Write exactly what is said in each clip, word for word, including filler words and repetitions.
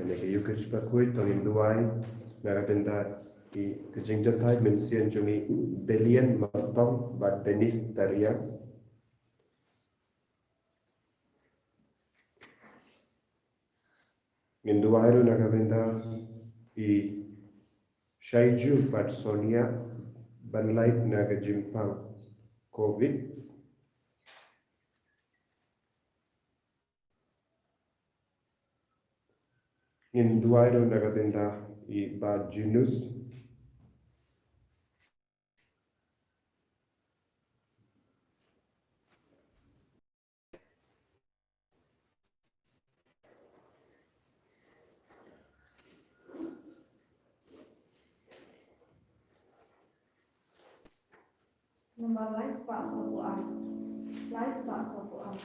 Na ka Eucharist bakhuid, to ngin duwai na ka bynta i ka jingjahthait mynsiem jong i Belian Martong bad Denise Tariang. Ngin duwai ruh na ka bynta i Shaiju bad Sonia ban lait na ka jingpang covid. Ngin duwai ruh na ka bynta i Bah Junus. Namar lai spah sawphew ar. Lai spah sawphew ar.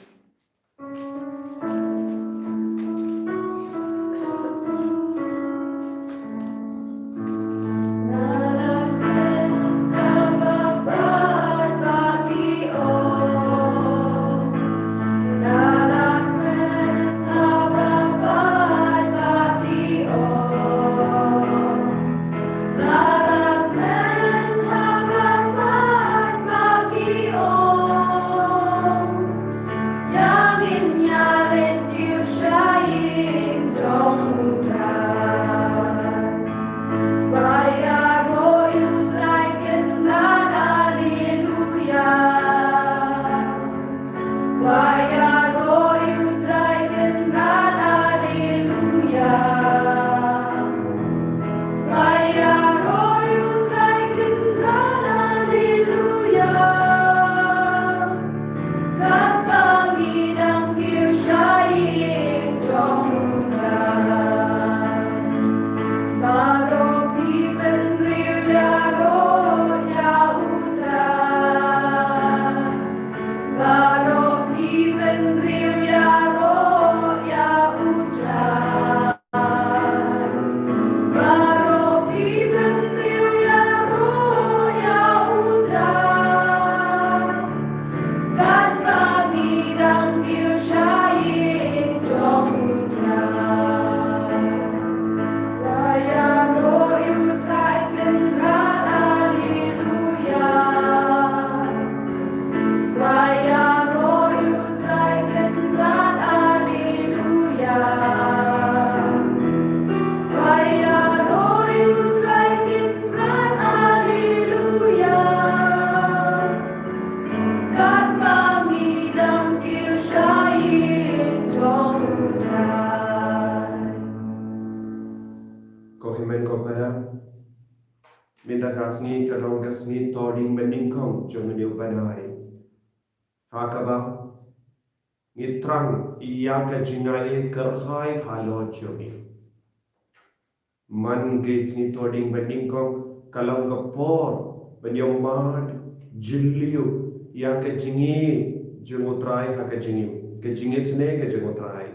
Ko hynmen ko para, mynta ka sngi ka long ka sngi Thohdieng Banyngkong jong une u bnai, ha kaba ngi thrang ïa ka jingaiei kyrhai halor jong ngi. Man ka sngi Thohdieng Banyngkong ka long ka por ban ïohmad jylliew ïa ka jingïeit jong u Trai ha ka jingim, ka jingisynei ka jong u Trai.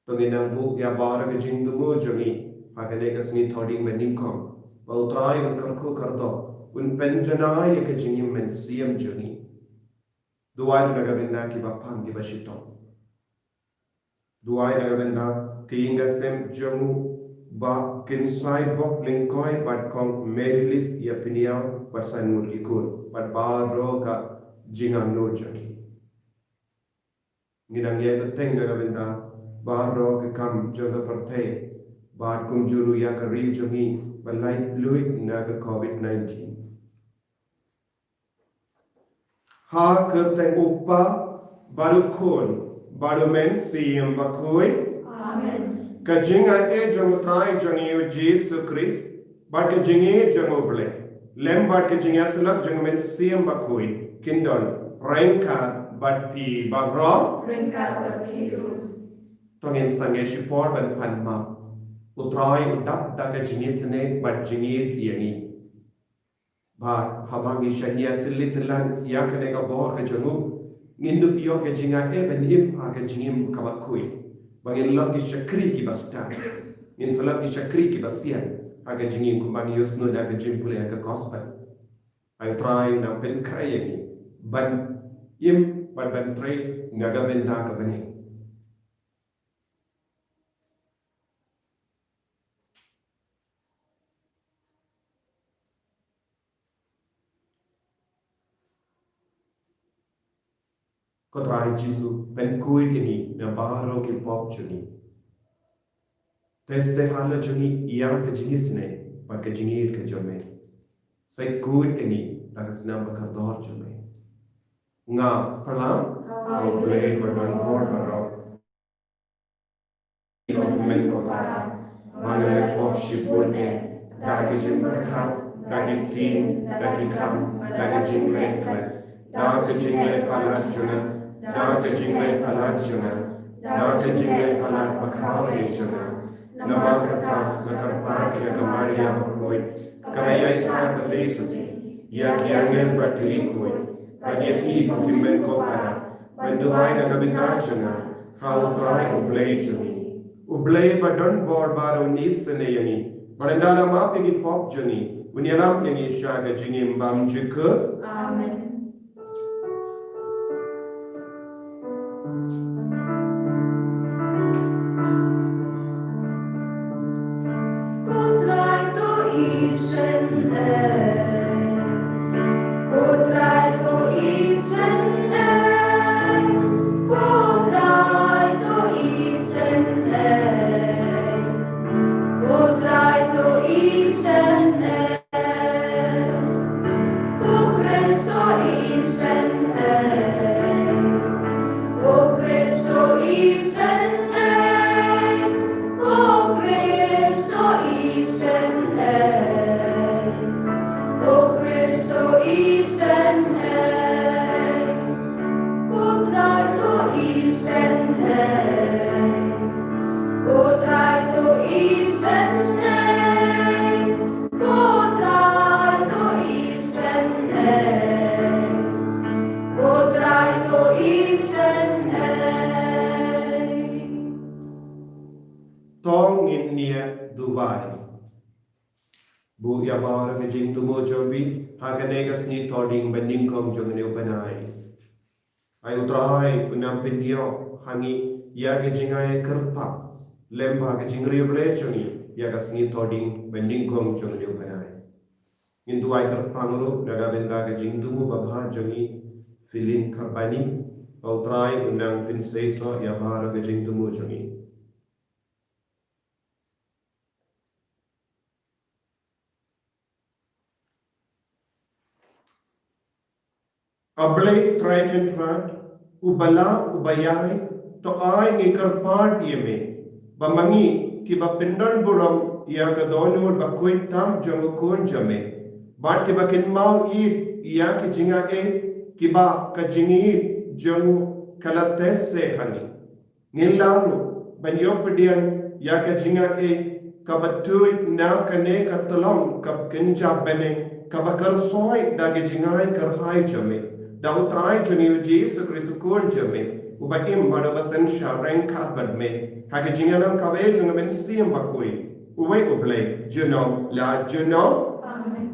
To ngin nang buh ïa baroh ka jingthmu jong ngi ha kane ka sngi Thohdieng Banyngkong, ba u Trai un kyrkhu kyrdoh, un pynjanai ïa ka jingim mynsiem jong ngi. Duwai na ka bynta kiba pang kiba shitom. Duwai na ka bynta ka ïing ka sem jong u Bah Kynsaibok Lyngkoi bad Kong Marylis Ïapyniaw bad Sainmut Kikun bad baroh ka jingangnud jong ki. Ngi nang ïai bteng na ka bynta baroh ka kam jong ka pyrthei bad kumjuh ruh ïa ka ri jong ngi ba lait luid na ka covid nineteen. Ha ka kyrteng u Kpa bad u Khun bad u Mynsiem Bakhuid. Amen. Ka jingaiei jong u Trai jong ngi u Jisu Khrist bad ka jingïeit jong u Blei, lem bad ka jingïasyllok jong u Mynsiem Bakhuid kin don ryngkat bad phi baroh. Ryngkat bad phi ruh. To ngin sangeh shipor ban pan map. U Trai u dap da ka jingisynei bad jingïeit ïa ngi. Bad haba ngi shaniah tylli tyllan ïa kane ka bor ka jong u, ngin dup ïoh ka jingaiei ban im ha ka jingim kaba khuid, ba ngin long ki shakri kiba stad, ngin sa long ki shakri kiba sian ha ka jingim, kumba ngi ïohsngew na ka jingpule na ka gospel. Ai Trai, nang pynkhreh ïa ngi ban im bad ban trei na ka bynta ka bneng. Ko Trai Jisu, pynkhuid ïa ngi na baroh ki pop jong ngi. Te sa halor jong ngi ïa ka jingisynei bad ka jingïeit ka jong me. Sa khuid ïa ngi da ka snam ba kordor jong me. Nga pyrshang ha U Blei badonbor baroh, ko hynmen ko para, ba nga la pop shibun eh, da ka jingpyrkhat, da ka ktien, da ka kam, da ka jingleh klet, da ka jingleh palat jong nga, da ka jingleh palat jong nga, da ka jingleh palat bakhraw eh jong nga. Namar kata nga kyrpad ïa ka Maria bakhuid, kaba ïai sah kyrteng, ïa ki angel bad ki riewkhuid, bad ïa phi ko hynmen ko para, ban duwai na ka bynta jong nga ha U Trai U Blei jong ngi. U Blei badonbor baroh un isynei ïa ngi, bad un da la map ïa ki pop jong ngi, un ïalam ïa ngi sha ka jingim bymjukut. Amen. Ko Trai to isynei, ko Trai to isynei, ko Trai to isynei, ko Trai to isynei. Ko Khrist to isynei, ko Khrist to isynei, ko Khrist to isynei, ko Khrist to isynei. Ko Trai to isynei, ko Trai to isynei, ko Trai to isynei, ko Trai to isynei. To ngin ïa duwai. Buh ïa baroh ka jingthmu jong phi ha kane ka sngi Thohdieng ba nyngkong jong une u bnai. Ai U Trai, un nang pynïoh ha ngi ïa ka jingai kyrpang, lem bad ka jingriewblei jong ngi ïa ka sngi Thohdieng ba nyngkong jong une u bnai. Ngin duwai kyrpang ruh na ka bynta ka jingthmu babha jong ngi Philin Karbani, ba U Trai un nang pynseisoh ïa baroh ka jingthmu jong ngi. A Blei Trai Kynrad, uba lah, uba ïai, to ai ngi kyrpad ïa me ba ma ngi kiba pyndonburom ïa ka dohnud bakhuid tam jong u Khun jong me, bad kiba kynmaw ïeit ïa ki jingaiei kiba ka jingïeit jong u ka la teh seh ha ngi. Ngin lah ruh ban ïoh pdiang ïa ka jingaiei kaba tuid na kane ka tyllong kaba kynja bneng kaba kyrsoi da ka jingai kyrhai jong me, da U Trai jong ngi U Jisu Khrist U Khun jong me, uba im bad uba synshar ryngkat bad me ha ka jingïalam kaba jong U Mynsiem Bakhuid, uwei U Blei, junom la junom. Amen.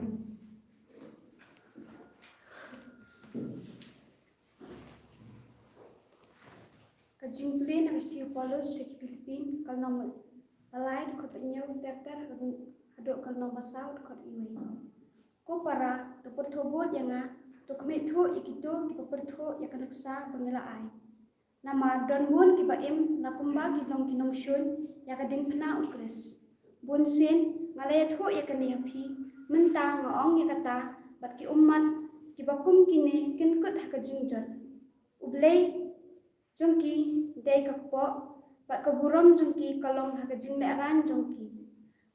Ka jingpule na ka shithi u Paulus sha ki Philippi, ka lynnong ba lai, dkhot ba hynñiew ter ter haduh ka lynnong ba saw, dkhot ba wei. Ko para, to pyrthuh bud ïa nga, to khmih thuh ïa kito kiba pyrthuh ïa ka nuksa ba nga la ai. Namar don bun kiba im la kumba ki long ki nongshun ïa ka diengphna U Khrist. Bunsien nga la ïathuh ïa kane ha phi, mynta nga ong ïa kata bad ki ummat kiba kum kine kin kut ha ka jingjot. U Blei jong ki dei ka kpoh, bad ka burom jong ki ka long ha ka jinglehrain jong ki.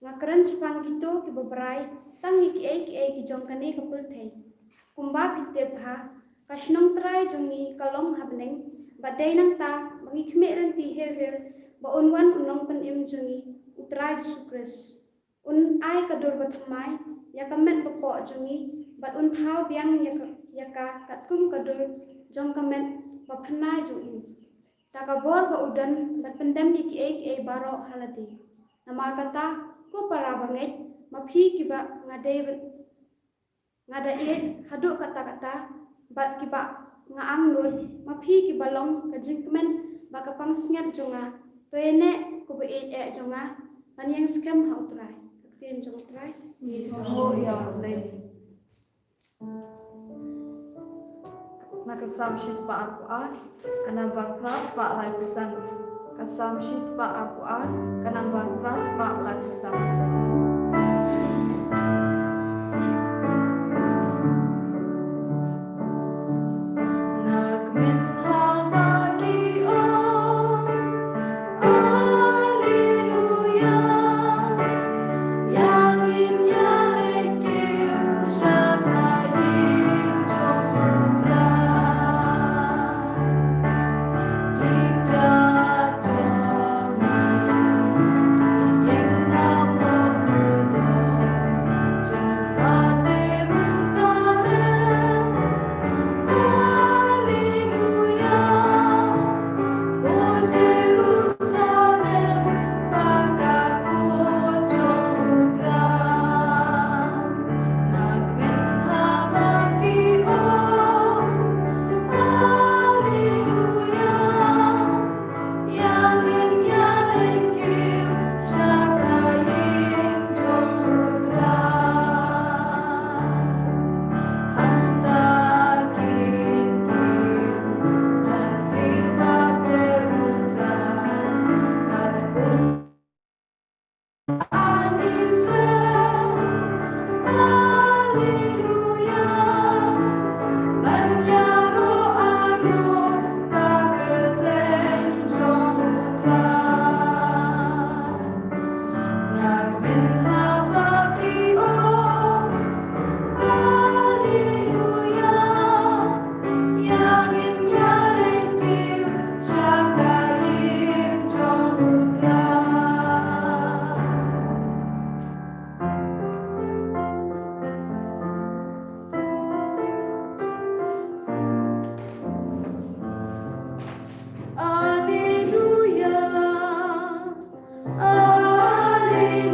Nga kren shaphang kito kiba brai tang ïa kiei kiei ki jong kane ka pyrthei. Kumba phi tip bha, ka shnong Trai jong ngi ka long ha bneng, bad dei nangta ba ngi khmih lynti her her ba un wan U Nongpynim jong ngi, U Trai Jisu Khrist. Un ai ka dur bathymmai ïa ka met bapoh jong ngi, bad un thaw biang ïa ka, ïa ka katkum ka dur jong ka met baphyrnai jong u. Da ka bor ba u don, bad pyndem ïa kiei kiei baroh ha lade. Namar kata, ko para bangeit, ma phi kiba nga dei, nga da ïeit haduh katta katta, bad kiba nga angnud, ma phi kiba long ka jingkmen bad ka pansngiat jong nga, to ïaneh ko ba ïeit eh jong nga ban ïeng skhem ha U Trai. Ka ktien jong U Trai. Ngi sngewbha ïa U Blei. Na ka Salm shispah arphew ar, ka namba phra spah laiphew san. Ka Salm shispah arphew ar, ka namba phra spah laiphew san. Na kmen haba ki ong, Alleluia. Ïa ngin ïaleit kim sha ka ïing jong U Trai. Ki jait jong ngi ki ïeng hapoh kordor jong ka Jerusalem. Alleluia. Ko Jerusalem, ba ka kut jong U Trai. Na kmen haba ki ong, Alleluia. Ïa ngin ïaleit kim sha ka ïing jong U Trai. Hangta kin kiew jingkyrpad U Trai, katkum Israel. Alleluia. Ban ïaroh aiu ka kyrteng jong U Trai. Na kmen haba ki ong, Alleluia. Ïa ngin ïaleit kim sha ka ïing jong U Trai. Alleluia. Alleluia.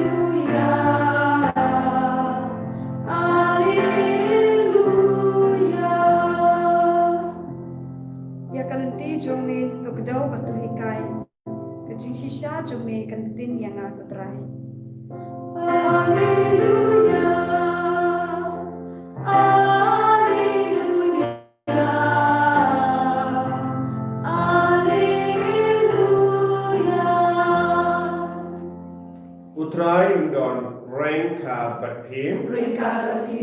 Alleluia. Ïa ka lynti jong me to kdew bad to hikai. Ka jingshisha jong me kan btin ïa nga, ko Trai. Alleluia. Alleluia. Alleluia. U Trai un don ryngkat bad phi. Ryngkat bad phi.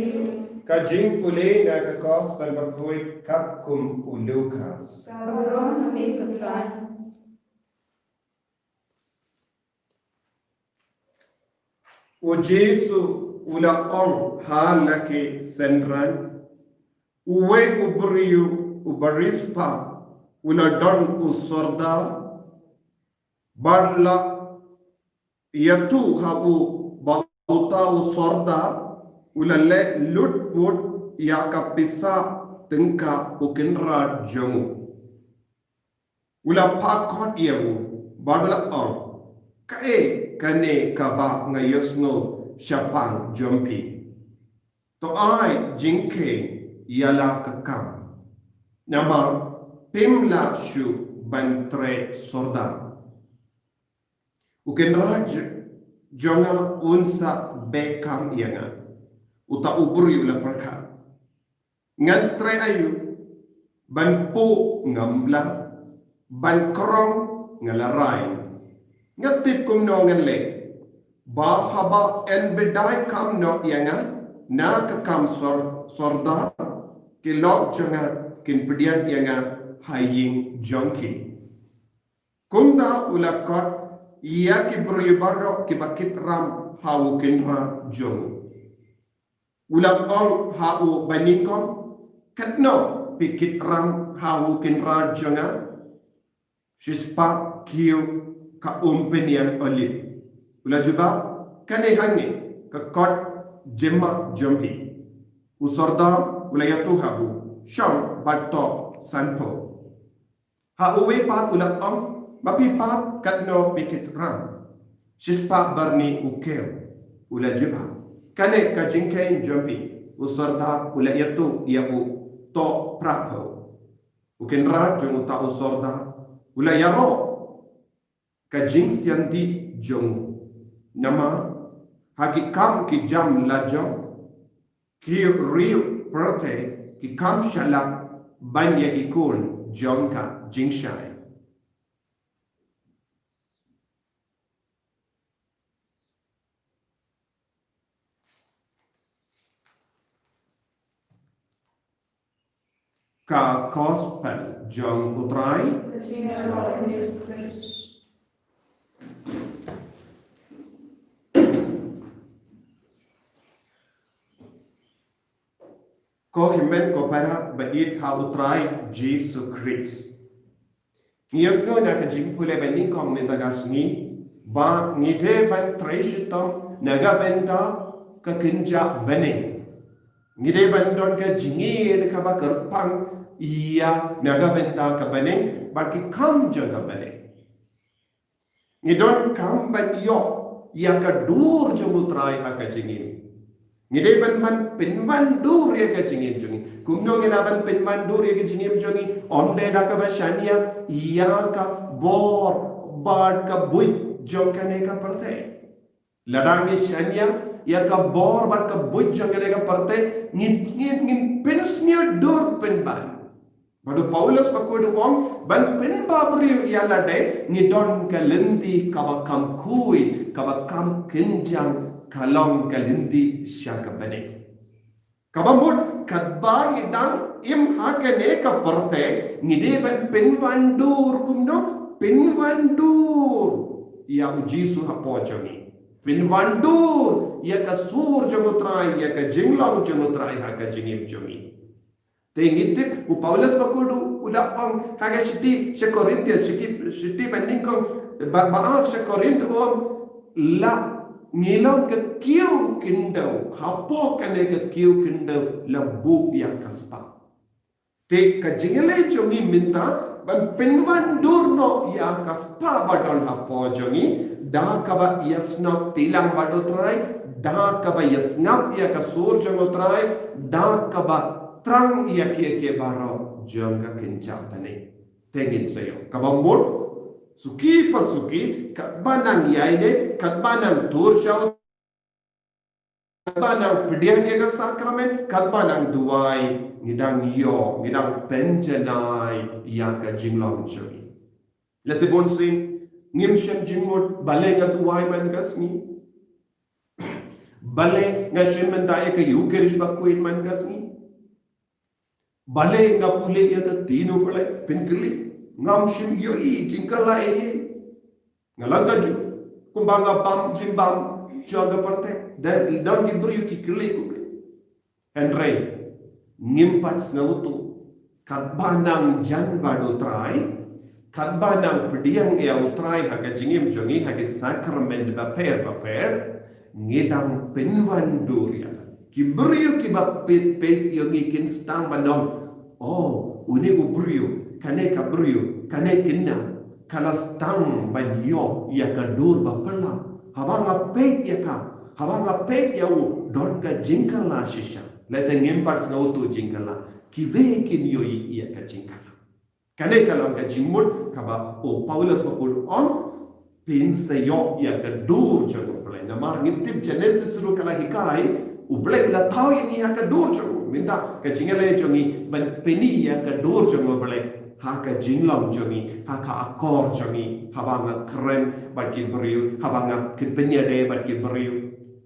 Ka jingpule na ka Gospel bakhuid katkum u Lukas. Ka burom ha me, ko Trai. U Jisu u la ong ha la ki synran, uwei u briew u bariewspah u la don u sordar, bad la ïathuh ha u ba uta u sordar u la leh lut put ïa ka pisa tyngka u kynrad jong u. U la phah khot ïa u bad u la ong, kaei kane kaba nga ïohsngew shaphang jong phi? To ai jingkheiñ ïa la ka kam, namar phim lah shuh ban trei sordar. U kynrad j-, jong nga un sa beh kam ïa nga. Uta u briew u la pyrkhat, ngan trei aïu? Ban puh ngam lah, ban krong nga la rai. Nga tip kumno ngan leh ba haba yn bteng kam noh ïa nga na ka kam sor-, sordar, ki lok jong nga kin pdiang ïa nga ha ïing jong ki. Kumta u la khot ïa ki briew baroh kiba kit ram ha u kynrad jong u. U la ong ha u ba nyngkong, katno phi kit ram ha u kynrad jong nga? Shispah kiew ka umphniang olib. U la jubab, kane hangne ka kot jingmap jong phi. U sordar u la ïathuh ha u, shong bad thoh sanphew. Ha uwei pat u la ong, ma phi pat katno phi kit ram? Shispah byrni u kiew. U la jubab, kane ka jingkheiñ jong phi. U sordar u la ïathuh ïa u, thoh phraphew. U kynrad jong uta u sordar u la ïaroh ka jingsianti jong u. Namar ha ki kam ki jam la jong ki riew pyrthei, ki kam shalak ban ïa ki khun jong ka jingshai. Ka Gospel jong U Trai. Ko hynmen ko para ba ïeit ha U Trai Jisu Khrist. Ngi ïohsngew na ka jingpule ba nyngkong mynta ka sngi ba ngi dei ban trei shitom na ka bynta ka kynja bneng. Ngi dei ban don ka jingïeit kaba kyrpang ïa na ka bynta ka bneng bad ki kam jong ka bneng. Ngi donkam ban ïoh ïa ka dur jong U Trai ha ka jingim. Ngi dei ban ban pynwandur ïa ka jingim jong ngi. Kumno ngi lah ban pynwandur ïa ka jingim jong ngi? Ym dei da kaba shaniah ïa ka bor bad ka buit jong kane ka pyrthei. Lada ngi shaniah ïa ka bor bad ka buit jong kane ka pyrthei, ngin, ngin, ngin pynsniew dur pynban. Bad u Paulus bakhuid u ong, ban pynbapher ïa lade, ngi don ka lynti kaba kham khuid, kaba kham kynjang, ka long ka lynti sha ka bneng. Kaba mut, katba ngi dang im ha kane ka pyrthei, ngi dei ban pynwandur kumno, pynwandur ïa U Jisu hapoh jong ngi. Pynwandur ïa ka sur jong U Trai, ïa ka jinglong jong U Trai ha ka jingim jong ngi. Te ngi tip u Paulus bakhuid u da ong ha ka shithi sha Korinth, shithi, shithi ba nyngkong, ba, ba ar sha Korinth u ong, la ngi long ka kiew khyndew, hapoh kane ka kiew khyndew la buh ïa ka spah. Te ka jingïaleh jong ngi mynta ban pynwandur noh ïa ka spah ba don hapoh jong ngi, da kaba ïasnoh tilang bad U Trai, da kaba ïasngap ïa ka sur jong U Trai, da kaba thrang ïa kiei kiei baroh jong ka kynja bneng. Te ngin sa ïoh. Kaba mut, suki pa suki, katba nang ïaineh, katba nang tur sha, katba nang pdiang ïa ka sakramen, katba nang duwai, ngi dang ïoh, ngi dang pynjanai ïa ka jinglong jong ngi. Lehse bun sien ngim shym jingmut, balei nga duwai man ka sngi? Balei nga shim bynta ïa ka Eucharist bakhuid man ka sngi? Balei nga pule ïa ka ktien U Blei? Pynkylli. Ngam shym ïohi jingkylla ei ei. Nga long ka Jiw, kumba nga bam jingbam jong ka pyrthei. Don, don ki briew ki kylli kumne. Hynrei ngim pat sngewthuh, katba nang jan bad U Trai, katba nang pdiang ïa U Trai ha ka jingim jong ngi ha ki sakramen bapher bapher, ngi dang pynwandur ïa. Ki briew kiba peit peit ïa ngi kin sdang ban ong, oh, une u briew, kane ka briew, kane kynna ka la sdang ban ïoh ïa ka dur ba phylla. Haba nga peit ïa ka, haba nga peit ïa u, don ka jingkylla shisha. Lehse ngim pat sngewthuh jingkylla, kiwei kin ïohi ïa ka jingkylla. Kane ka long ka jingmut kaba u Paulus bakhuid u ong, pynshai ïa ka dur jong U Blei. Namar ngin tip Genesis ruh ka la hikai, U Blei u la thaw ïa ngi ha ka dur jong u. Mynta ka jingïaleh jong ngi ban pyni ïa ka dur jong U Blei ha ka jinglong jong ngi, ha ka akor jong ngi. Haba nga kren bad ki briew, haba nga kynpynïadei bad ki briew,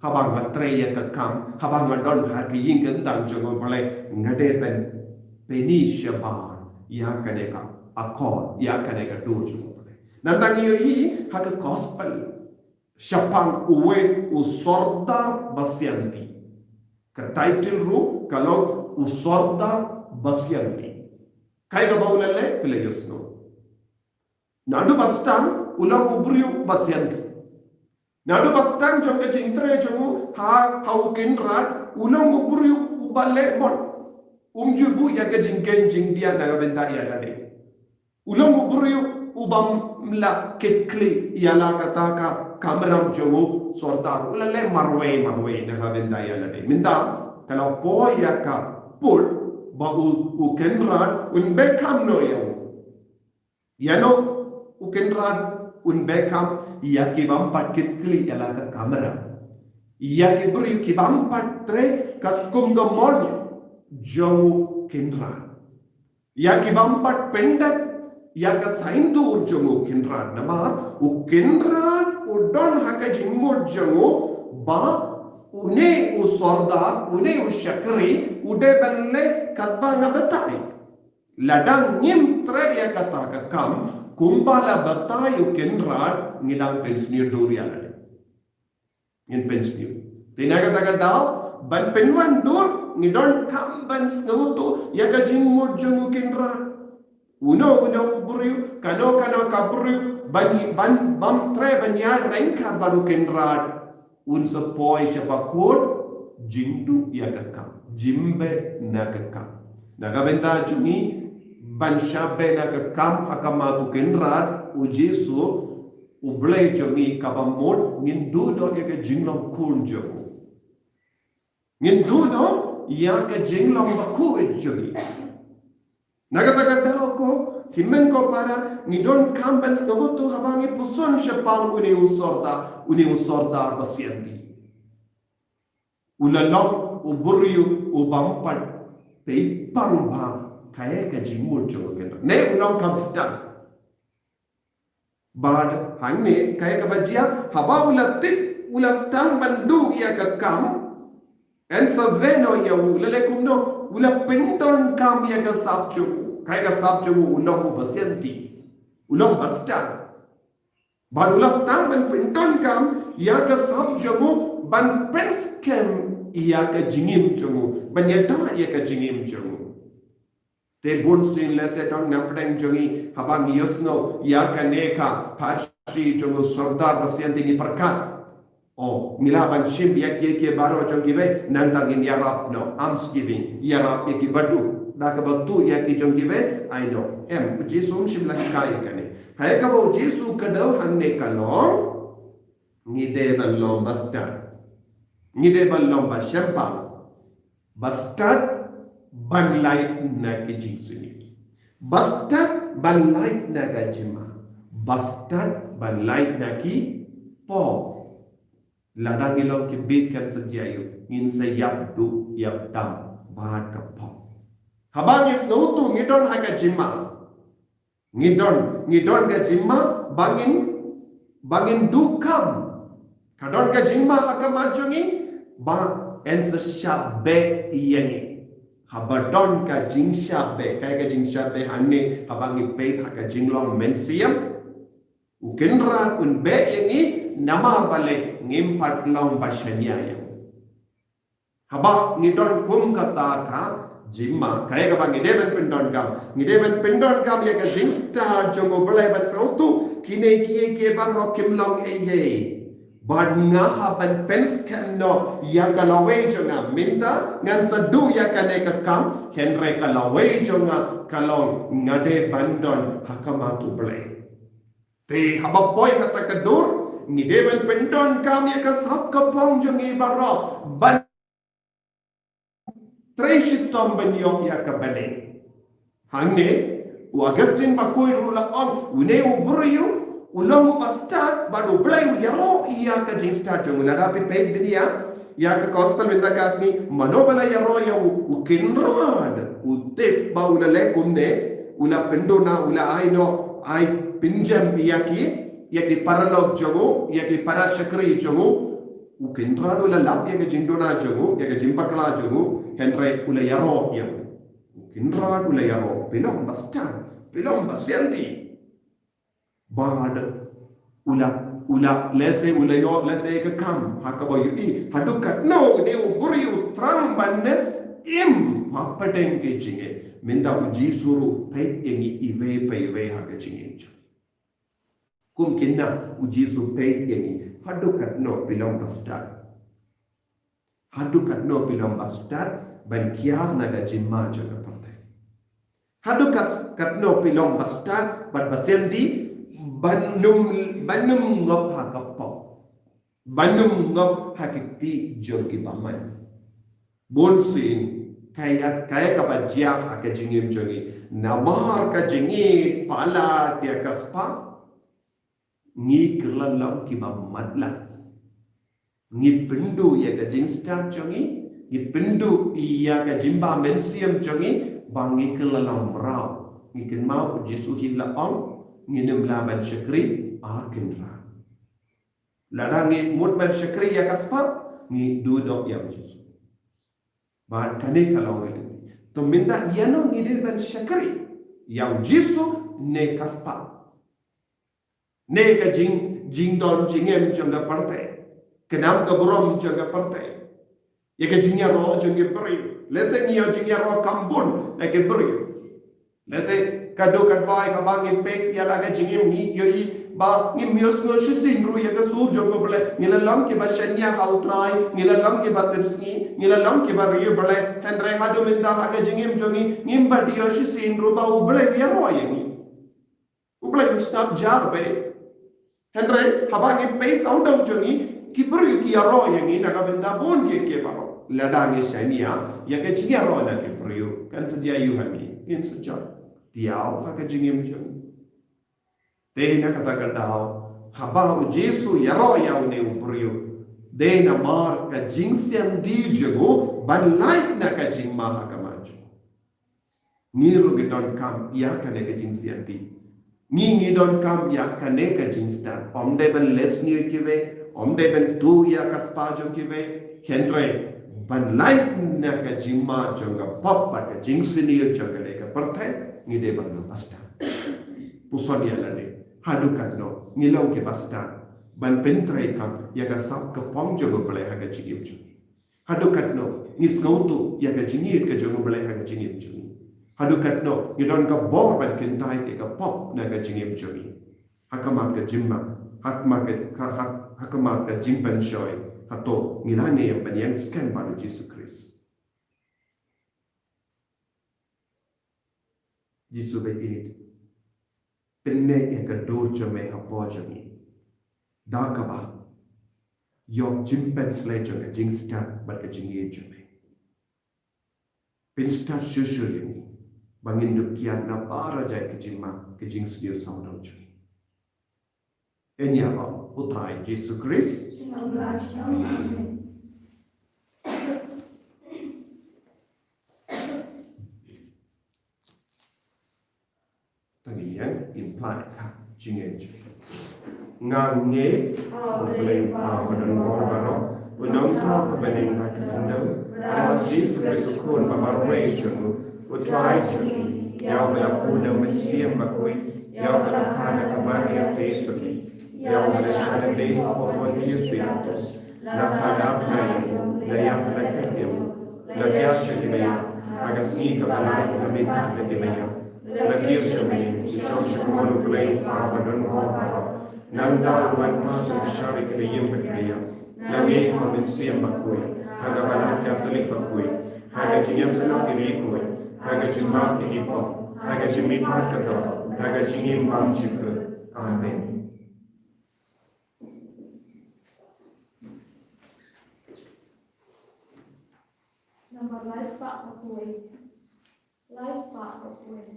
haba nga trei ïa ka kam, haba nga don ha ka ïing ka tang jong U Blei, nga dei ban pyni shabar ïa kane ka akor, ïa kane ka dur jong U Blei. Nangta ngi ïohi ha ka gospel shaphang uwei u sordar basianti. Ka title ruh ka long u sordar basianti. Kaei kaba u la leh, phi la ïohsngew. Naduh ba sdang u long u briew basianti. Naduh ba sdang jong ka jingtrei jong u ha, ha u Kynrad, u long u briew uba leh mon. Um ju buh ïa ka jingkheiñ jingdiah na ka bynta ïa lade. U long u briew u bym la kit khlieh ïa la kata ka kamram jong u sordar. U la leh marwei marwei na ka bynta ïa lade. Mynta ka la poi ïa ka pud ba u, u Kynrad un beh kham noh ïa u. Ïa no u Kynrad un beh kham? Ïa ki bym pat kit khlieh ïa la ka kamram. Ïa ki briew ki bym pat trei katkum ka mon jong u Kynrad. Ïa ki bym pat pyndep ïa ka saiñdur jong u Kynrad, namar u Kynrad u don ha ka jingmut jong u ba une u sordar, une u shakri u dei ban leh katba nga batai. Lada ngim treh ïa kata ka kam kumba la batai u Kynrad, ngi dang pynsniew dur ïa lade. Ngin pynsniew. Te na kata ka daw, ban pynwan dur, ngi donkam ban sngewthuh ïa ka jingmut jong u Kynrad. Uno uno u briew, kano kano ka briew, ban ban bym treh ban ïaryngkat bad u Kynrad, un sa poi sha ba kut jingduh ïa ka kam, jingbe na ka kam. Na ka bynta jong ngi ban shah be na ka kam ha khmat u Kynrad, u Jisu, U Blei jong ngi, kaba mut ngin duh noh ïa ka jinglong khun jong u. Ngin duh noh ïa ka jinglong bakhuid jong ngi. Na kata ka daw ko hynmen ko para, ngi donkam ban sngewthuh haba ngi puson shaphang une u sordar, une u sordar ba sianti. U la long u briew u bym pat peit pang ba kaei ka jingmut jong u Kynrad. Ne u long kam sdang. Bad hangne kaei kaba jia, haba u la tip u la sdang ban duh ïa ka kam, yn sa wei noh ïa u, u la leh kumno, u la pyndonkam ïa ka sap jong u. Kaei ka sap jong u, u long u ba sianti, u long ba sdang. Bad u la sdang ban pyndonkam ïa ka sap jong u ban pynskhem ïa ka jingim jong u, ban ïada ïa ka jingim jong u. Te bunsien lehse don na pdeng jong ngi haba ngi ïohsngew ïa kane ka pharshi jong u sordar ba sianti, ngi pyrkhat, o, ngi lah ban shim ïa ki, ïa ki baroh jong kiwei, nangta ngin ïarap noh, almsgiving, ïarap ïa ki ba duh, da kaba tuh ïa ki jong kiwei, ai noh. Em, u Jisu um shym la hikai ïa kane. Haba u Jisu u kdew hangne ka long, ngi dei ban long ba stad. Ngi dei ban long ba shemphang. Ba stad ban lait na ki jingsniew. Ba stad ban lait na ka jingma. Ba stad ban lait na ki pop. Lada ngi long ki bit kan sa jia ïa u, ngin sa ïap duh ïap tam bad ka pop. Haba ngi sngewthuh ngi don ha ka jingma. Ngi don, ngi don ka jingma ba ngin, ba ngin duh kam. Ka don ka jingma ha ka ma jong ngi ba yn sa shah beh ïa ngi. Haba don ka jingshah beh, kaei ka jingshah beh hangne, haba ngi peit ha ka jinglong mynsiem, u Kynrad un beh ïa ngi namar balei ngim pat long ba shaniah ïa u. Haba ngi don kum kata ka jingma, kaei kaba ngi dei ban pyndonkam? Ngi dei ban pyndonkam ïa ka jingstad jong u Blei ban sngewthuh kine kiei kiei baroh kim long ei ei. Bad nga hap ban pynskhem noh ïa ka lawei jong nga, mynta ngan sa duh ïa kane ka kam, hynrei ka lawei jong nga ka long nga dei ban don ha khmat u Blei. Te haba poi ha kata ka dur, ngi dei ban pyndonkam ïa ka sap ka phong jong ngi baroh ban trei shitom ban ïoh ïa ka bneng. Hangne u Augustine Bakhuid ruh u la ong, une u briew u long u ba stad bad u Blei u ïaroh ïa ka jingstad jong u. Lada phi peit bniah ïa ka gospel mynta ka sngi, mano ba la ïaroh ïa u? U Kynrad. U tip ba u la leh kumne, u la pynduna, u la ai noh, ai pynjem ïa ki, ïa ki paralok jong u, ïa ki para shakri jong u. U Kynrad u la lap ïa ka jingduna jong u, ïa ka jingbakla jong u, hynrei u la ïaroh ïa u. U Kynrad u la ïaroh, phi long ba stad, phi long ba sianti. Bad u la, u la, lehse u la ïoh, lehse ka kam ha kaba ïohi, haduh katno une u briew u thrang ban im ha pdeng ka jingeh. Mynta u Jisu ruh u peit ïa ngi iwei pa iwei ha ka jingim jong ngi. Kum kine u Jisu u peit ïa ngi, haduh katno phi long ba stad. Haduh katno phi long ba stad ban kiar na ka jingma jong ka pyrthei. Haduh kat-, katno phi long ba stad bad ba sianti, ban ym, ban ym ngop ha ka pop. Ban ym ngop ha ki kti jong ki bymman. Bunsien, kaei, kaei kaba jia ha ka jingim jong ngi? Namar ka jingïeit palat ïa ka spah, ngi kylla long kiba matlah. Ngi pynduh ïa ka jingstad jong ngi, ngi pynduh ïa ka jingbam mynsiem jong ngi ba ngi kylla long mraw. Ngi kynmaw u Jisu hi la ong, nginym lah ban shakri ar kynrad. Lada ngi mut ban shakri ïa ka spah, ngi duh doh ïa u Jisu. Bad kane ka long ka lynti. To mynta ïano ngi dei ban shakri, ïa u Jisu ne ka spah, ne ka jing, jingdon jingem jong ka pyrthei, ka nam ka burom jong ka pyrthei, ïa ka jingïaroh jong ki briew. Lehse ngi ïoh jingïaroh kam bun na ki briew. Lehse ka dei ka dwai kaba ngi peit ïa la ka jingim, ngi ïohi ba ngim ïohsngew shisien ruh ïa ka sur jong U Blei. Ngi la long kiba shaniah ha U Trai, ngi la long kiba tyrshang, ngi la long kiba riewblei. Hynrei haduh mynta ha ka jingim jong ngi, ngim pat ïoh shisien ruh ba U Blei u ïaroh ïa ngi. U Blei u sngap jar beit. Hynrei haba ngi peit sawdong jong ngi, ki briew ki ïaroh ïa ngi na ka bynta bun kiei kiei baroh. Lada ngi shaniah ïa ka jingïaroh na ki briew, kan sa jia aïu ha ngi? Ngin sa jot thiaw ha ka jingim jong ngi. Te na kata ka daw, haba u Jisu u ïaroh ïa une u briew, dei namar ka jingsianti jong u ban lait na ka jingma ha khmat jong u. Ngi ruh ngi donkam ïa kane ka jingsianti. Ngi, ngi donkam ïa kane ka jingstad. Ym dei ban leh sniew ïa kiwei, ym dei ban tuh ïa ka spah jong kiwei, hynrei ban lait na ka jingma jong ka pop bad ka jingsniew jong kane ka pyrthei, ngi dei ban long ba stad. Puson ïa lade, haduh katno ngi long kiba stad ban pyntreikam ïa ka sap ka pop jong U Blei ha ka jingim jong ngi. Haduh katno ngi sngewthuh ïa ka jingïeit ka jong U Blei ha ka jingim jong ngi. Haduh katno ngi don ka bor ban kyntait ïa ka pop na ka jingim jong ngi. Ha khmat ka jingma, ha khmat ka, ha, ha, ha khmat ka jingpynshoi, hato ngi la neh ban ïeng skhem bad U Jisu Khrist? Jisu ba ïeit, pynneh ïa ka dur jong me hapoh jong ngi. Da kaba ïoh jingpynsleh jong ka jingstad bad ka jingïeit jong me. Pynstad shuh shuh ïa ngi ba ngin dup kiar na baroh jait ka jingma, ka jingsniew sawdong jong ngi. Ïa ngi ïaroh U Trai Jisu Khrist. Amen. Tang ïa ngin pynlait ka jingngeit. Nga ngeit ha U Blei U Kpa badonbor baroh, U Nongthaw kaba nyngkong bad kaba nyngkong, bad ha U Jisu Khrist U Khun ba marwei jong U, U Trai jong ngi, ïa uba la pun da U Mynsiem Bakhuid, ïa uba la kha na ka Maria Theisotti, ïa uba la shah lyndet hapoh Pontius Pilatus, la sah, la ap, la ïap, la ïap, la khet ïa u, la kiar sha ki baïap, ha ka sngi kaba lai, la mihpat na ki baïap, la kiew sha bneng, la shong sha kmon U Blei U Kpa badonbor baroh. Nangta un wan pat sha ka bynta ki baïap bad ki baïap. Nga ngeit ha U Mynsiem Bakhuid, ha ka Balang Katholik bakhuid, ha ka jingïasyllok ïa ki riewkhuid, ha ka jingmap ïa ki pop, ha ka jingmihpat ka doh, ha ka jingim bymjukut. Amen. Namar lai spah ka khuid. Lai spah ka khuid.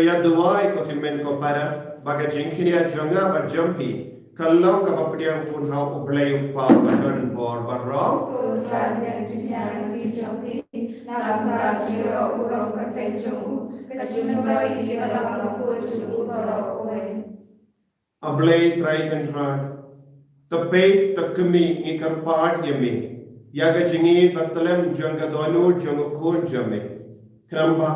Ïa duwai ko hynmen ko para, ba ka jingkhynñiah jong nga bad jong phi ka long kaba pdiang khun ha U Blei U Kpa uba don bor baroh. Ko Trai, pdiang jingïaid lynti jong phi, na ka bynta jingïaroh burom kyrteng jong u, ka jingmyntoi ïa ki ba la kyrkhu jong u baroh kawei. A Blei Trai Kynrad, to peit to kmie ngi kyrpad ïa me ïa ka jingïeit ba tlem jong ka dohnud jong u Khun jong me. Khnang ba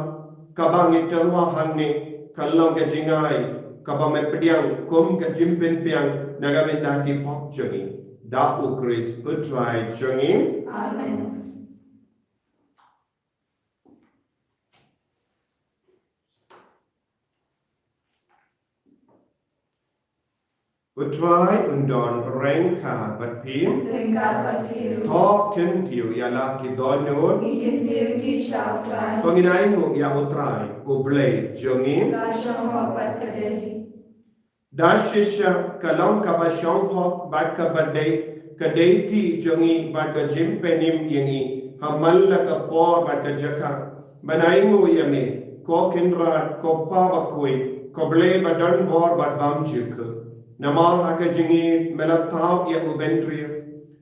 kaba ngi tyrwa hangne kan long ka jingai kaba me pdiang kum ka jingpynbiang na ka bynta ki pop jong ngi. Da U Khrist U Trai jong ngi. Amen. U Trai un don ryngkat bad phi. Ryngkat bad phi ruh. To kyntiew ïa la ki dohnud. Ngi kyntiew ki sha U Trai. To ngin ainguh ïa U Trai U Blei jong ngi. Ka shong hok bad ka dei. Da shisha ka long kaba shong hok bad kaba dei, ka dei ti jong ngi bad ka jingpynim ïa ngi ha man la ka por bad ka jaka. Ban ainguh ïa me, ko Kynrad, ko Pa bakhuid, ko Blei ba don bor bad bymjukut. Namar ha ka jingïeit me la thaw ïa u bynriew,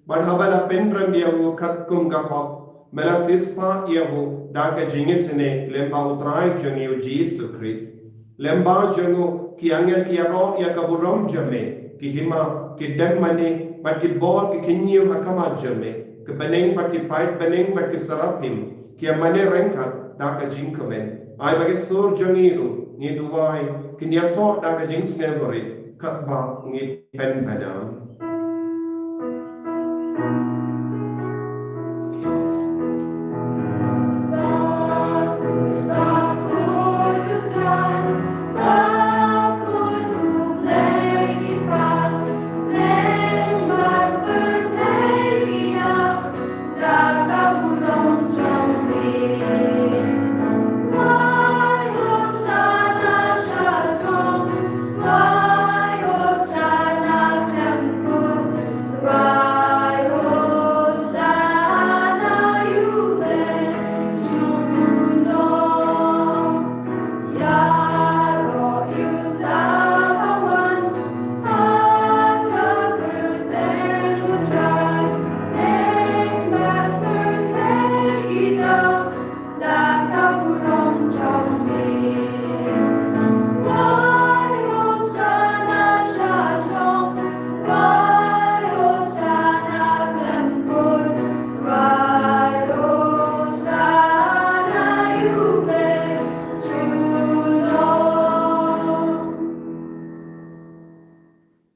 bad haba la pynrem ïa u katkum ka hok, me la siewspah ïa u da ka jingisynei lem bad U Trai jong ngi U Jisu Khrist. Lem bad jong u ki angel ki ïaroh ïa ka burom jong me, ki hima, ki dem mane bad ki bor ki kyñiew ha khmat jong me. Ki bneng bad ki paid bneng bad ki saraphim ki ïa mane ryngkat da ka jingkmen. Ai ba ki sur jong ngi ruh, ngi duwai, kin ïasoh da ka jingsngewrit katba ngi pynbna.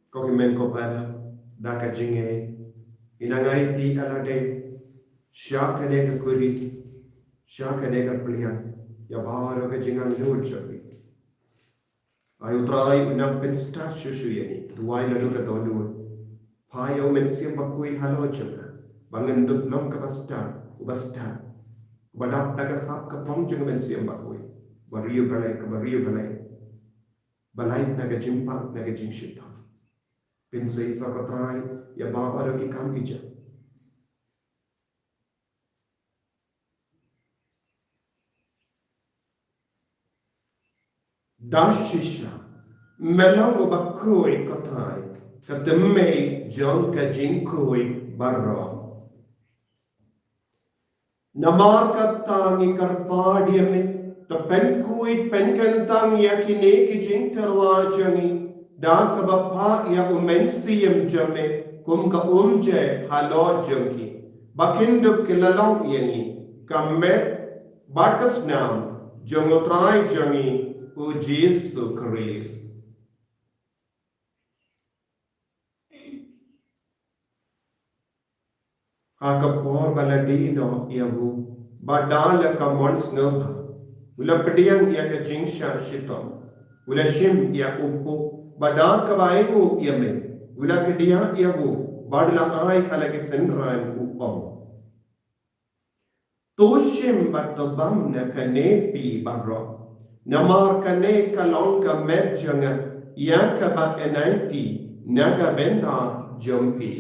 Ko hynmen ko para, da ka jingngeit, ngin nang aiti ïa lade sha kane ka kurim, sha kane ka pliang, ïa baroh ka jingangnud jong phi. Ai U Trai un nang pynstad shuh shuh ïa ngi, duwai naduh ka dohnud. Phah ïa U Mynsiem Bakhuid halor jong nga, ba ngan dup long kaba stad, uba stad, uba dap da ka sap ka phong jong U Mynsiem Bakhuid. Ba riew balei, kaba riew balei. Ba lait na ka jingpang, na ka jingshitom. Pynshisha ko Trai ïa baroh ki kam ki jam. Da shisha me long uba khuid ko Trai, ka thymmei jong ka jingkhuid baroh. Namar kata ngi kyrpad ïa me, to pynkhuid pynkyntang ïa kine ki jingtyrwa jong ngi da kaba phah ïa U Mynsiem jong me kum ka umjai halor jong ki, ba kin dup ki la long ïa ngi ka met bad ka snam jong U Trai jong ngi U Jisu Khrist. Ha ka por ba la die noh ïa u, ba da la ka mon sngewbha, u la pdiang ïa ka jingshah shitom, u la shim ïa u puh, ba da kaba ainguh ïa me, u la kdiah ïa u, bad u la ai ha la ki synran, u ong: To shim bad to bam na kane phi baroh, namar kane ka long ka met jong nga ïa kaba yn aiti na ka bynta jong phi.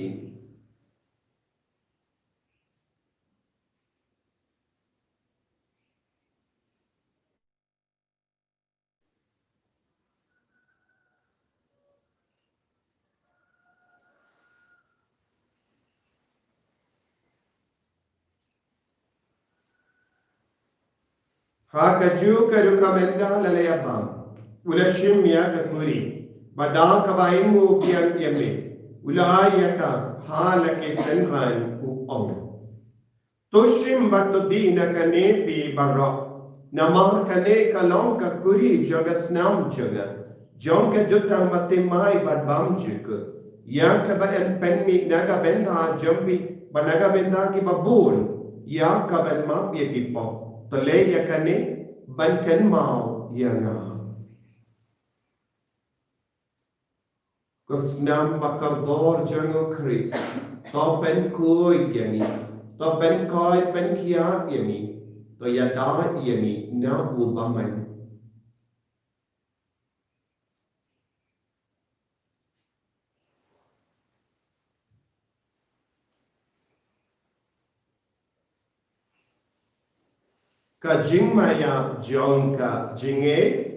Ha kajuh ka rukom ynda la leit bam, u la shim ïa ka kuri, bad da kaba ainguh biang ïa me, u la ai ïa ka ha la ki synran, u ong: To shim bad to die na kane phi baroh, namar kane ka long ka kuri jong ka snam jong nga, jong ka jutang bathymmai bad bymjukut, ïa kaban pynmih na ka bynta jong phi bad na ka bynta kiba bun, ïa kaban map ïa ki pop. To leh ïa kane ban kynmaw ïa nga. Ka snam ba kordor jong u Khrist, to pynkhuid ïa ngi, to pynkhuid pynkhiah ïa ngi, to ïada ïa ngi na u bymman. Ka jingmaiap jong ka jingngeit.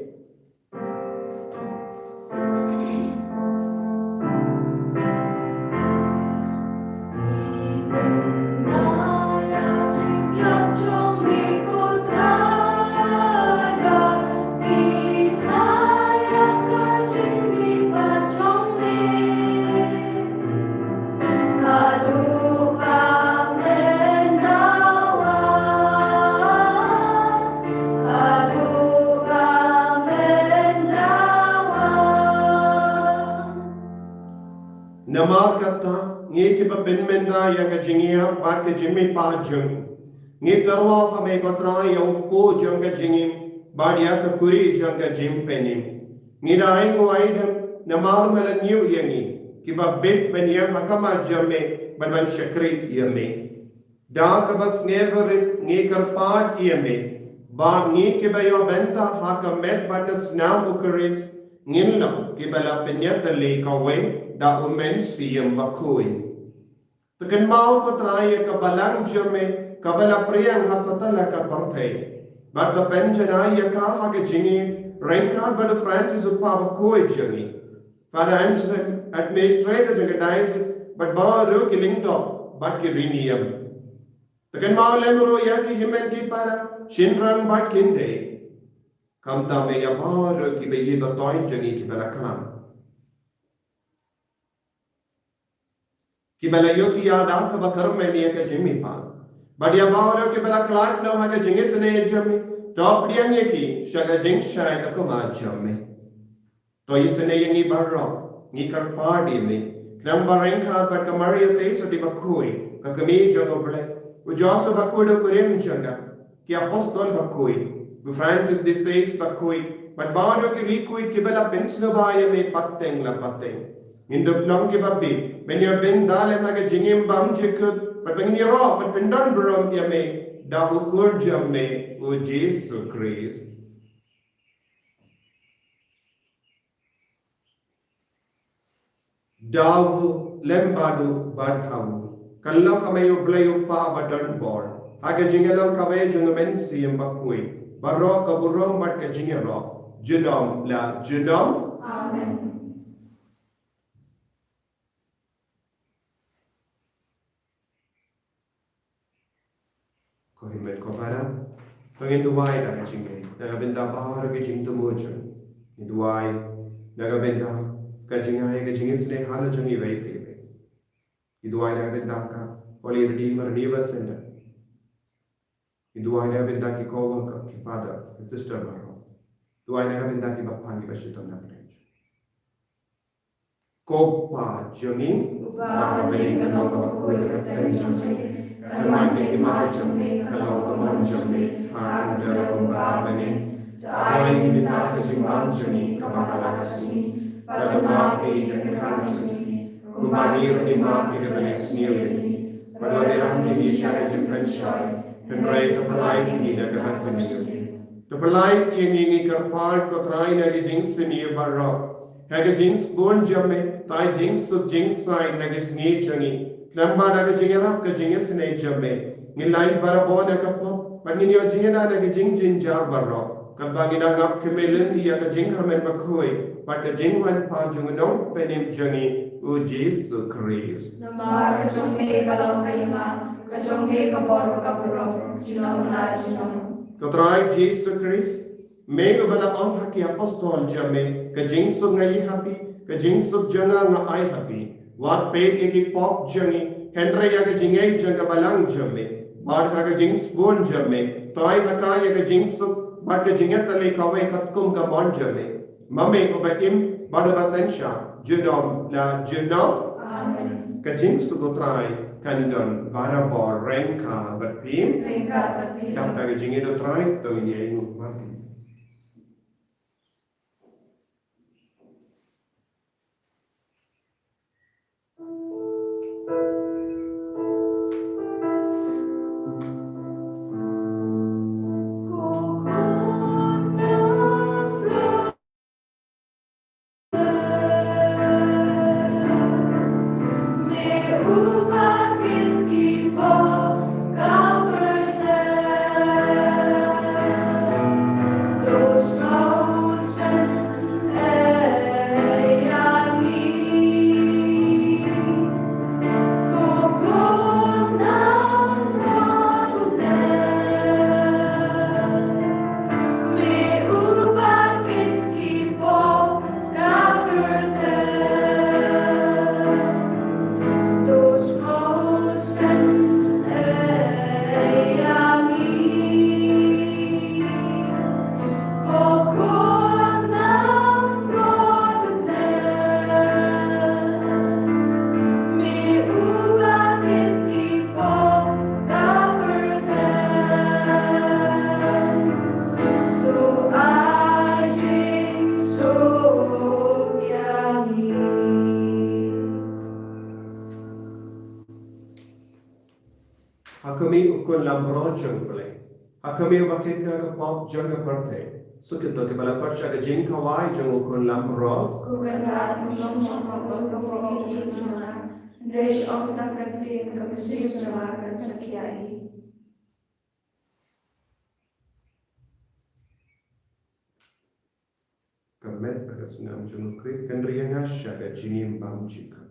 Haduh ba myndawa, haduh ba myndawa. Namar kata, ngi kiba pynmynta ïa ka jingïap bad ka jingmihpat jong ngi, ngi kyrpad ha me ko Trai ïa u kpu jong ka jingim bad ïa ka kuri jong ka jingpynim. Ngi da ainguh aidem namar me la ñiew ïa ngi kiba bit ban ïeng ha khmat jong me bad ban shakri ïa me. Da kaba sngewrit ngi kyrpad ïa me ba ngi kiba ïoh bynta ha ka met bad ka snam u Khrist ngin long kiba la pynïatylli kawei da u Mynsiem Bakhuid. To kynmaw ko Trai ïa ka balang jong me kaba la phriang ha satlak ka pyrthei, bad to pynjanai ïa ka ha ka jingïeit ryngkat bad u Francis u Kpa Bakhuid jong ngi, Father Anselm, administrator jong ka diocese, bad baroh ki lyngdoh bad ki riewniam. To kynmaw lem ruh ïa ki hynmen ki para, shynrang bad khyndiat. Khamtam ïa baroh kiba ïeit ba toiñ jong ngi kiba la khlad, kiba la ïohi ïa da kaba kyrmen ïa ka jingmihpat, bad ïa baroh kiba la khlad noh ha ka jingisynei jong me, to pdiang ïa ki sha ka jingshai ka khmat jong me. To isynei ïa ngi baroh, ngi kyrpad ïa me, khnang ba ryngkat bad ka Maria Theisotti Bakhuid, ka kmie jong U Blei, u Joseph Bakhuid u kurim jong ka, ki apostol bakhuid, u Francis de Sales bakhuid, bad baroh ki riewkhuid kiba la pynsngewbha ïa me pateng la pateng, ngin dup long kiba bit ban ïoh bynta lem ha ka jingim bymjukut, bad ba ngin ïaroh bad pyndonburom ïa me da u Khun jong me u Jisu Khrist. Da u, lem bad u, bad ha u, kan long ha me U Blei U Kpa badonbor, ha ka jingïalong kawei jong U Mynsiem Bakhuid, baroh ka burom bad ka jingïaroh, junom la junom. Amen. Ko hynmen ko para, to ngin duwai na ka jingngeit na ka bynta baroh ki jingthmu jong ngi. Ngin duwai na ka bynta ka jingai ka jingisynei halor jong ngi iwei pa iwei. Ngin duwai na ka bynta ka Holy Redeemer Neighbor Center. Ngin duwai na ka bynta ki co-worker, ki father, ki sister baroh. Duwai na ka bynta kiba pan kiba shitom na pdeng. Ko Pa jong ngi uba ha bneng, ka long ka kyrteng ka kyrteng jong me, ka don ka hima jong me, ka long ka mon jong me ha ka kyrteng uba ha bneng. To ai ïa ngi mynta ka jingbam jong ngi kaba ha la ka sngi, bad to map ïa ngi ki kyrdan jong ngi, kumba ngi ruh ngi map ïa kiba isniew ïa ngi, bad wat ïalam ïa ngi sha ka jingpynshoi, hynrei to pynlait ïa ngi na kaba sniew. To pynlait ïa ngi, ngi kyrpad ko Trai, na ki jingsniew baroh, ha ka jingsbun jong me, to ai jingsuk jingsaiñ ha ki sngi jong ngi, khnang ba da ka jingïarap ka jingisynei jong me, ngin lait barabor na ka pop, bad ngin ïoh jingïada na ki jingjynjar baroh, katba ngi dang ap kyrmen lynti ïa ka jingkyrmen bakhuid bad ka jingwan pat jong u Nongpynim jong ngi, u Jisu Khrist. Namar ka jong me ka long ka hima, ka jong me ka bor bad ka burom, junom la junom. Ko Trai Jisu Khrist, me uba la ong ha ki apostol jong me, ka jingsuk nga ïoh ha phi, ka jingsuk jong nga nga ai ha phi. Wat peit ïa ki pop jong ngi, hynrei ïa ka jingngeit jong ka balang jong me. Bad ha ka jingsbun jong me, to ai ha ka ïa ka jingsuk bad ka jingïatylli kawei katkum ka mon jong me. Ma me uba im bad uba synshar, junom la junom. Amen. Ka jingsuk U Trai kan don barabor ryngkat bad phi. Ryngkat bad phi. Dap da ka jingïeid U Trai, to ngin ïa ïeng bad phi. Ha khmih, U Khun langbrot jong U Blei. Ha khmih, uba kit na ka pop jong ka pyrthei. Suk ïa kito kiba la khot sha ka jingkhawai jong U Khun langbrot. Ko Kynrad, ym shym shong ha ka pyrthei jong nga, hynrei shu ong tang ka ktien, ka mynsiem jong nga kan sa khia hi. Ka met bad ka snam jong U Khrist kan ri ïa nga sha ka jingim bymjukut.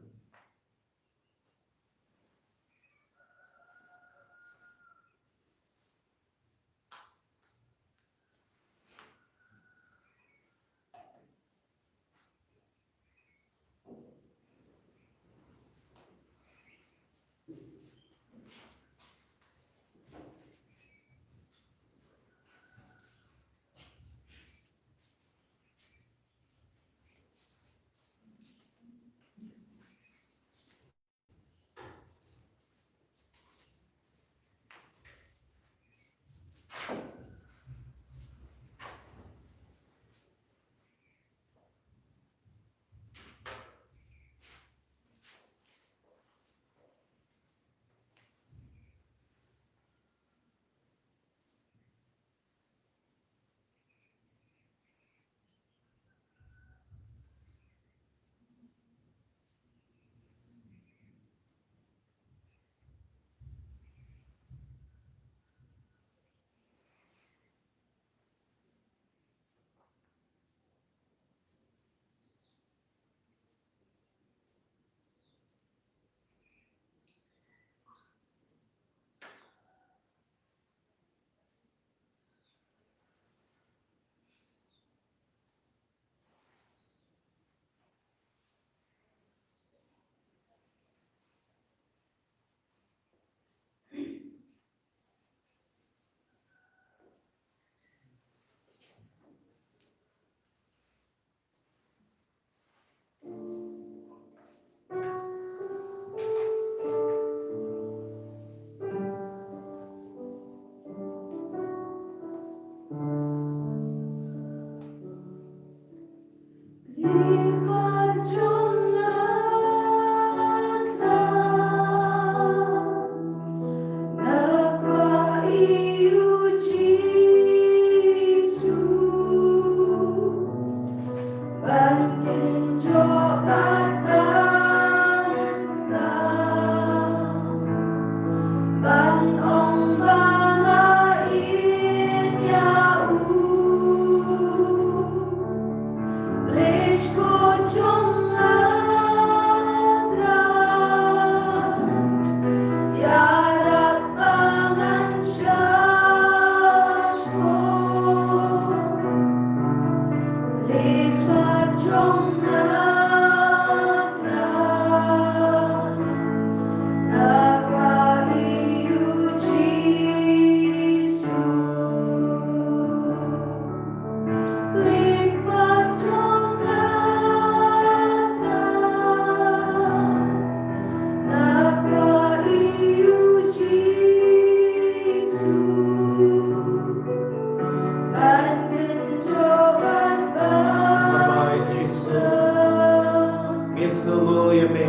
ïa me,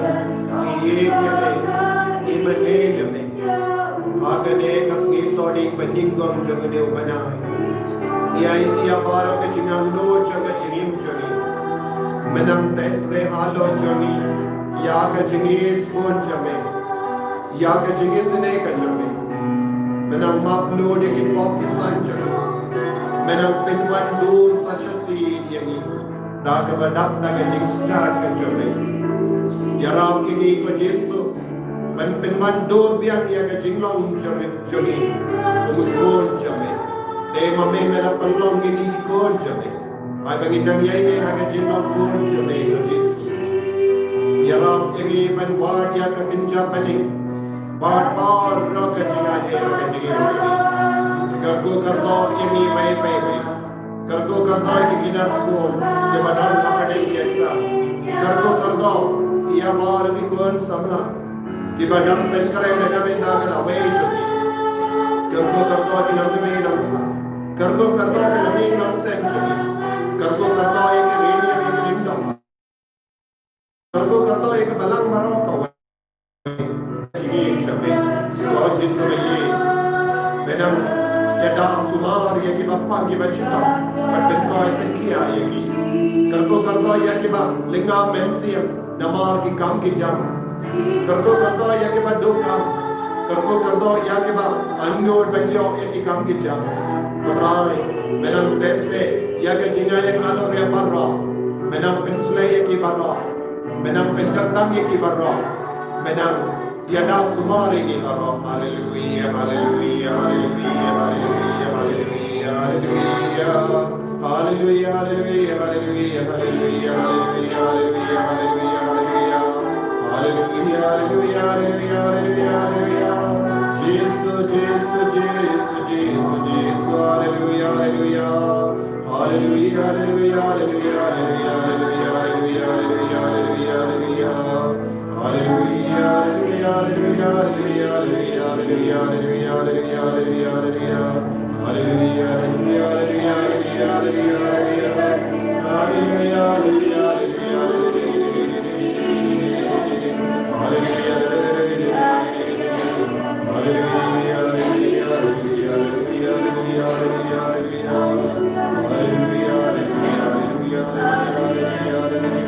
ngi ïeit ïa me, ngi mane ïa me. Ha kane ka sngi to dei ba nyngkong jong une u bnai. Ïa ïa ïa baroh ka jingangnud jong ka jingim jong ngi. Me nang test halor jong ngi ïa ka jingisynei jong me, ïa ka jingisynei ka jong me. Me nang map lut ïa ki pop ki saiñ jong ngi. Me nang pynwan dur sa shisien ïa ngi da kaba dap da ka jingstad ka jong me. Ïarap ïa ngi ko Jisu ban pynwan dur biang ïa ka jinglong jong me, jong ngi kum u khun jong me. Dei ma me me la pynlong ïa ngi ki khun jong me. Ai ba ngin nang ïaineh ha ka jinglong khun jong me ko Jisu. Ïarap ïa ngi ban wad ïa ka kynja bneng bad baroh ka jingai ha ka jingim jong ngi. Kyrkhu kyrdoh ïa ngi beit beit beit. Kyrkhu kyrdoh ïa ki khynnah skul kiba don ha pdeng ki exam. Kyrkhu kyrdoh ïa baroh ki khun samla kiba dang pynkhreh na ka bynta ka lawei jong ki. Kyrkhu kyrdoh ki nongkmie nongkpa. Kyrkhu kyrdoh ki nongïing nongsem jong ki. Kyrkhu kyrdoh ïa ki riew ïa ki ding dong. Kyrkhu kyrdoh ïa ka balang baroh kawei. Jingim jong me. Ko Jisu me ïeit. Me nang ïada sumar ïa kiba pang kiba shitom bad pynkoit pynkhiah ïa ki. Kyrkhu kyrdoh ïa kiba lyngngoh mynsiem namar ki kam ki jam. Kyrkhu kyrdoh ïa kiba dukam. Kyrkhu kyrdoh ïa kiba angnud ban ïoh ïa ki kam ki jam. Ko Trai, me nang test ïa ka jingaiei halor ïa baroh. Me nang pynshlei ïa ki baroh. Me nang pynkyntang ïa ki baroh. Me nang ïada sumar ïa ki baroh. Haleluia, haleluia, haleluia. Haleluia, haleluia, haleluia. Haleluia, haleluia, haleluia, haleluia, haleluia, haleluia, haleluia. Haleluia, haleluia, haleluia, haleluia, haleluia. Jisu, Jisu, Jisu, Jisu, Jisu. Haleluia, haleluia. Haleluia, haleluia, haleluia, haleluia, haleluia, haleluia, haleluia, haleluia. Haleluia, haleluia, haleluia, haleluia, haleluia, haleluia, haleluia, haleluia. Haleluia, haleluia, haleluia, haleluia, haleluia. Haleluia, haleluia, haleluia, haleluia. Haleluia, haleluia, haleluia. Haleluia, haleluia, haleluia, haleluia, haleluia, haleluia. Haleluia, haleluia, haleluia, haleluia, haleluia.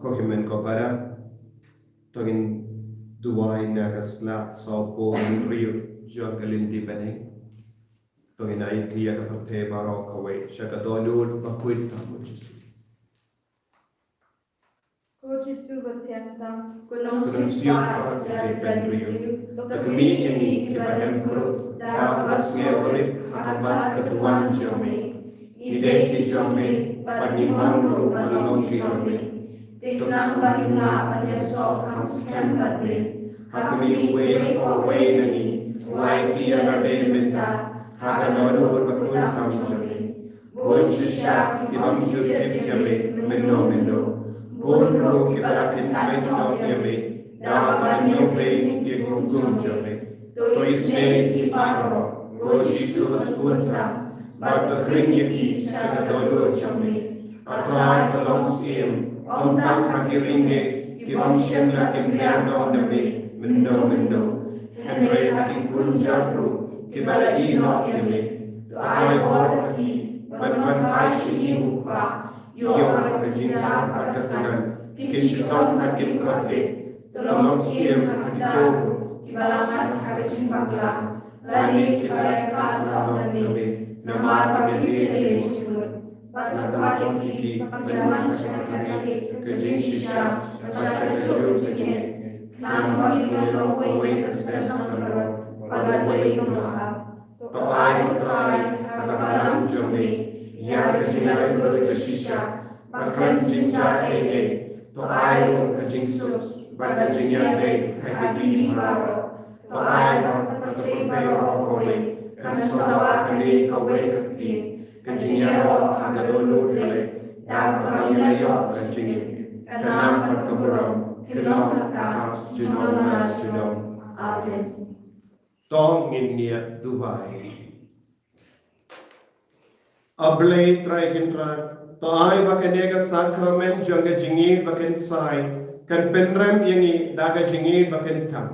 Ko hynmen ko para, to ngin duwai na ka sla sawphew hynriew jong ka lynti bneng. To ngin aiti ïa ka pyrthei baroh kawei sha ka dohnud bakhuid tam, ko Jisu. Ko Jisu bathiang tam, ko nongsiewspah jait bynriew, to khmih ïa ngi kiba hynriew da kaba sngewrit ha ka mat ka duwan jong me. Ngi dei ki jong me bad ngi mon ruh ban long ki jong me. Te khnang ba ngin lah ban ïasoh kham skhem bad me, ha khmih uwei pa uwei na ngi uba aiti ïa lade mynta ha ka dohnud bakhuid tam jong me. Bun shisha ki bym ju tip ïa me mynno mynno. Bun ruh kiba la kyntait noh ïa me da kaba ñiew beiñ ïa ki hukum jong me. To isynei ïa ki baroh, ko Jisu ba sngewthuh, bad to khring ïa ki sha ka dohnud jong me. Ko Trai, to long syiem ym tang ha ki riewngeit ki bym shym la kynriah noh na me mynno mynno, hynrei ha ki khun jot ruh kiba la ïehnoh ïa me. To ai bor ha ki ban wanphai sha ïing u Kpa, ïoh ha ka jynjar bad ka thngan, kin shitom bad kin kordit. To long syiem ha kito ruh kiba la mad ha ka jingbakla lane kiba la ïakhlad noh na me namar ba ki ïeit jingmut. Bad to khot ïa ki ban wan sha ka jingïeit ka jingshisha, sha ka juk jingeh, khnang ba ngin long kawei ka seng baroh bad kawei ka mrad. To ai, ko Trai, ha ka balang jong me ïa ka jinglait lut ka shisha ba khlem jynjar ei ei. To ai ruh ka jingsuk bad ka jingïabeh ha ki baroh. To ai ruh ka pyrthei baroh kawei kan sawa kane kawei ka ktien, ka jingïaroh ha ka dohnud lei, da kaba ngin ïoh ka jingim, ka nam bad ka burom kin long ha ka junom la junom. Amen. To ngin ïa duwai. A Blei Trai Kynrad, to ai ba kane ka sakrament jong ka jingïeit ba kynsan kan pynrem ïa ngi da ka jingïeit ba kynthah,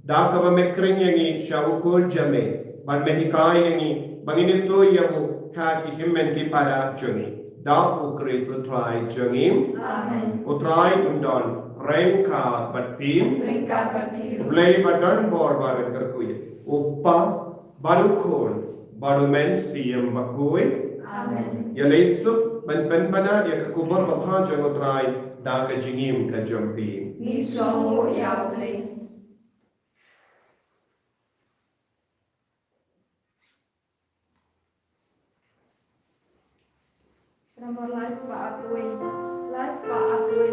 da kaba me khring ïa ngi sha u khun jong me, bad me hikai ïa ngi ba ngin ïathuh ïa u ha ki hynmen ki para jong ngi. Da U Khrist U Trai jong ngi. Amen. U Trai un don ryngkat bad phi. Ryngkat bad phi. U Blei ba don bor ba rit kyrkhu ïa u Kpa, bad u Khun, bad u Mynsiem Bakhuid. Amen. Ïa lei suk ban pynpaw ïa ka khubor babha jong U Trai da ka jingim ka jong phi. Ngi sngewnguh ïa U Blei. Ka nombor lai spah arphew wei. Lai spah arphew wei.